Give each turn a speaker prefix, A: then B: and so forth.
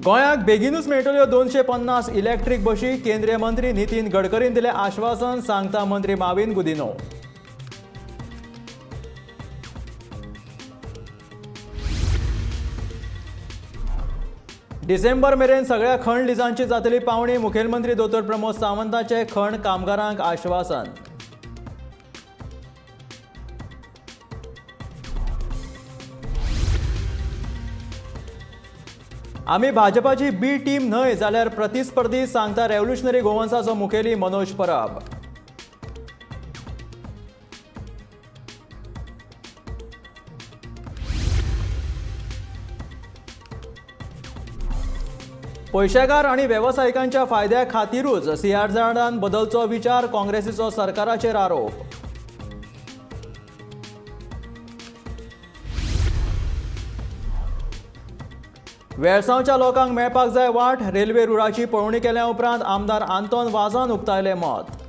A: गोंयाक बेगीनूच मेळटल्यो 250 इलेक्ट्रीक बशी. केंद्रीय मंत्री नितीन गडकरीन दिलें आश्वासन, सांगता मंत्री माविन गुदिन्हो. डिसेंबर मेरेन सगळ्या खण लिजांची जातली पावणी. मुखेलमंत्री दोतोर प्रमोद सावंताचे खण कामगारांक आश्वासन. आमी भाजपाची बी टीम न्हय जाल्यार प्रतिस्पर्धी, सांगता रेव्होल्युशनरी गोवन्साचो मुखेली मनोज परब. पयशेकार आनी वेवसायिकांच्या फायद्या खातीरूच सीआरझॅडान बदलचो विचार, काँग्रेसीचो सरकाराचेर आरोप. वेळसांवच्या लोकांक मेळपाक जाय वाट. रेल्वे रुळाची पळोवणी केल्या उपरांत आमदार आंतोन वाजान उक्तायलें मत.